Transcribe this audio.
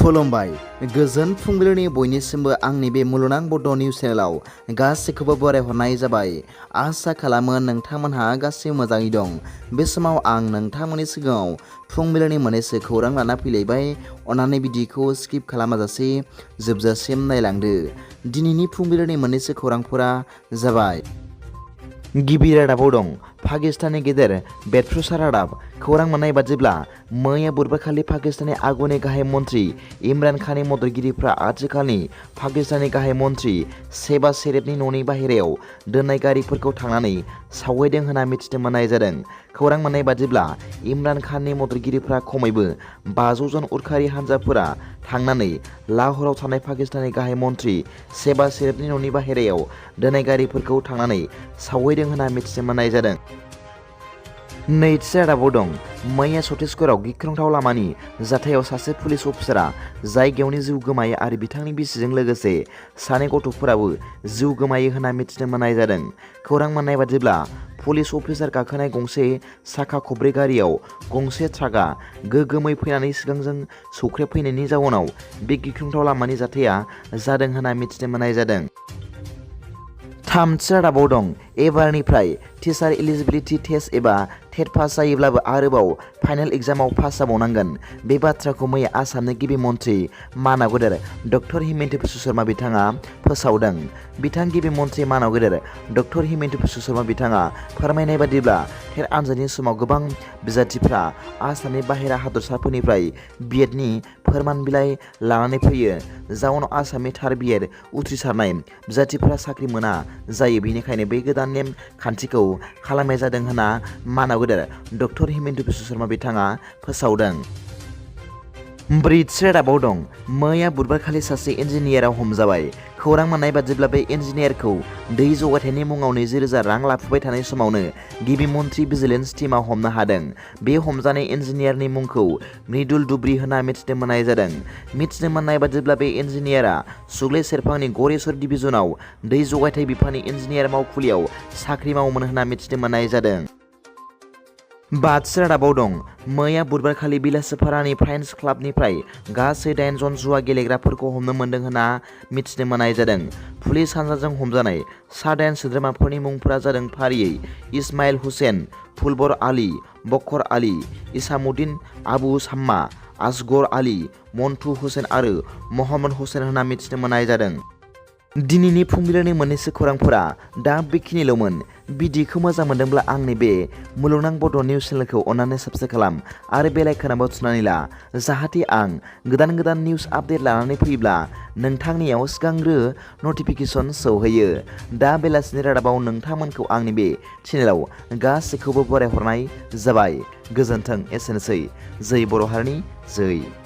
खुलुमबाय गोजोन फुंबिलिनि बयनिसिमबो आंनि बे मुलुगनां बड' निउस चेनेलाव गासैखौबो बरायहरनाय जाबाय। आसा खालामो नोंथांमोनहा गासैबो मोजाङै दं। बे समाव आं नोंथांमोननि सिगाङाव फुंबिलिनि मोननैसो खौरां लाना फैलायबाय। अन्नानै भिडिअखौ स्किप खालामाजासे जोबजासिम नायलांदो। दिनैनि फुंबिलिनि मोननैसो खौरांफोरा जाबाय। गिबि रादाबाव दं पाकिस्ताननि गेदेर बtrradab खौरां मोननाय बादिब्ला मैया बुधबारखालि पाकिस्ताननि आगुनि गाहाय मन्त्रि इमरान खाननि मददगिरिफ्रा आथिखालनि पाकिस्ताननि गाहाय मन्त्रि शेहबाज शरीफनि न'नि बाहेरायाव दोननाय गारिफोरखौ थांनानै सावगायदों होनना मिथिनो मोननाय जादों। खौरां मोननाय बादिब्ला इमरान खाननि मददगिरिफ्रा खमैबो 500 जन उदखारि हानजाफोरा थांनानै लाहौराव थानाय पाकिस्ताननि गाहाय मन्त्रि शेहबाज शरीफनि न'नि बाहेरायाव दोननाय गारिफोरखौ थांनानै सावगायदों होनना मिथिनो मोननाय जादों। नैथि रादाबाव दं मैया छत्तीसगढ़आव गिख्रंथाव लामानि जाथायाव सासे पुलिस अफिसारा जायगायावनो जिउ गोमायो आरो बिथांनि बिसिजों लोगोसे सानै गथ'फोराबो जिउ गोमायो होनना मिथिनो मोननाय जादों। खौरां मोननाय बादिब्ला पुलिस अफिसार गाखोनाय गंसे साखा खबब्रै गारियाव गंसे ट्राकआ गोगोमै फैनानै सिगांजों सौख्रेबफैनायनि जाउनाव बे गिख्रंथाव लामानि जाथाया जादों होनना मिथिनो मोननाय जादों। थामथि रादाबाव दं एबारनिफ्राय टिचार इलिजिबिलिटि टेस्ट एबा TET पास जायोब्लाबो आरोबाव फाइनाल एग्जामाव पास जाबावनांगोन। बे बाथ्राखौ मैया आसामनि गिबि मन्त्रि मानाव गेदेर डक्टर हिमन्त बिश्व शर्मा बिथाङा फोसावदों। बिथां गिबि मन्त्रि मानाव गेदेर डक्टर हिमन्त बिश्व शर्मा बिथाङा फोरमायनाय बादिब्ला TET आनजादनि समाव गोबां बिजाथिफ्रा आसामनि बाहेरा हादरसाफोरनिफ्राय BEdनि फोरमान बिलाइ लानानै फैयो। जाउनाव आसामनि थार BEd उथ्रिसारनाय बिजाथिफ्रा साख्रि मोना जायो। बेनिखायनो बे गोदान नेम खान्थिखौ खालामनाय जादों होनना मानाव गेदेर डक्टर हिमन्त बिश्व शर्मा बिथाङा फोसावदों। ब्रैथि रादाबाव दं मैया बुधबारखालि सासे इन्जिनियारा हमजाबाय। खौरां मोननाय बादिब्ला बे इन्जिनियारखौ दै जगायथायनि मुङाव 20,000 रां लाफुबाय थानाय समावनो गिबि मन्त्रि भिजिलेन्स टीमआ हमनो हादों। बे हमजानाय इन्जिनियारनि मुंखौ मृदुल दुब्रि होनना मिथिनो मोननाय जादों। मिथिनो मोननाय बादिब्ला बे इन्जिनियारा सुग्लाय सेरफांनि गरेस्वर डिभिजनाव दै जगायथाय बिफाननि इन्जिनियार मावखुलियाव साख्रि मावोमोन होनना मिथिनो मोननाय जादों। बाथि रादाबाव दं मैया बुधबारखालि बिलासिपारानि फ्रेन्ड्स क्लाबनिफ्राय गासै 8 जन जुवा गेलेग्राफोरखौ हमनो मोनदों होनना मिथिनो मोननाय जादों। पुलिस हानजाजों हमजानाय सा 8 सोद्रोमाफोरनि मुंफोरा जादों फारियै इस्माइल हुसैन, फुलबर आली, बकर आली, इसामुद्दिन आबु साम्मा, असगर आली, मन्टु हुसैन आरो मोहम्मद हुसैन होनना मिथिनो मोननाय जादों। दिनैनि फुंबिलिनि मोननैसो खौरांफोरा दा बेखिनिल'मोन। भिडिअखौ मोजां मोनदोंब्ला आंनि बे मुलुगनां बड' निउस चेनेलखौ अन्नानै साबस्क्राइब खालाम आरो बेल आइकनआव थुनानै ला, जाहाथे आं गोदान गोदान निउस आपडेट लानानै फैयोब्ला नोंथांनियाव सिगांग्रो नटिफिकेसन सौहैयो। दा बेलासिनि रादाबाव नोंथांमोनखौ आंनि बे चेनेलाव गासैखौबो बरायहरनाय जाबाय। गोजोन्थों। एसेनोसै। जै बर' हारिनि जै।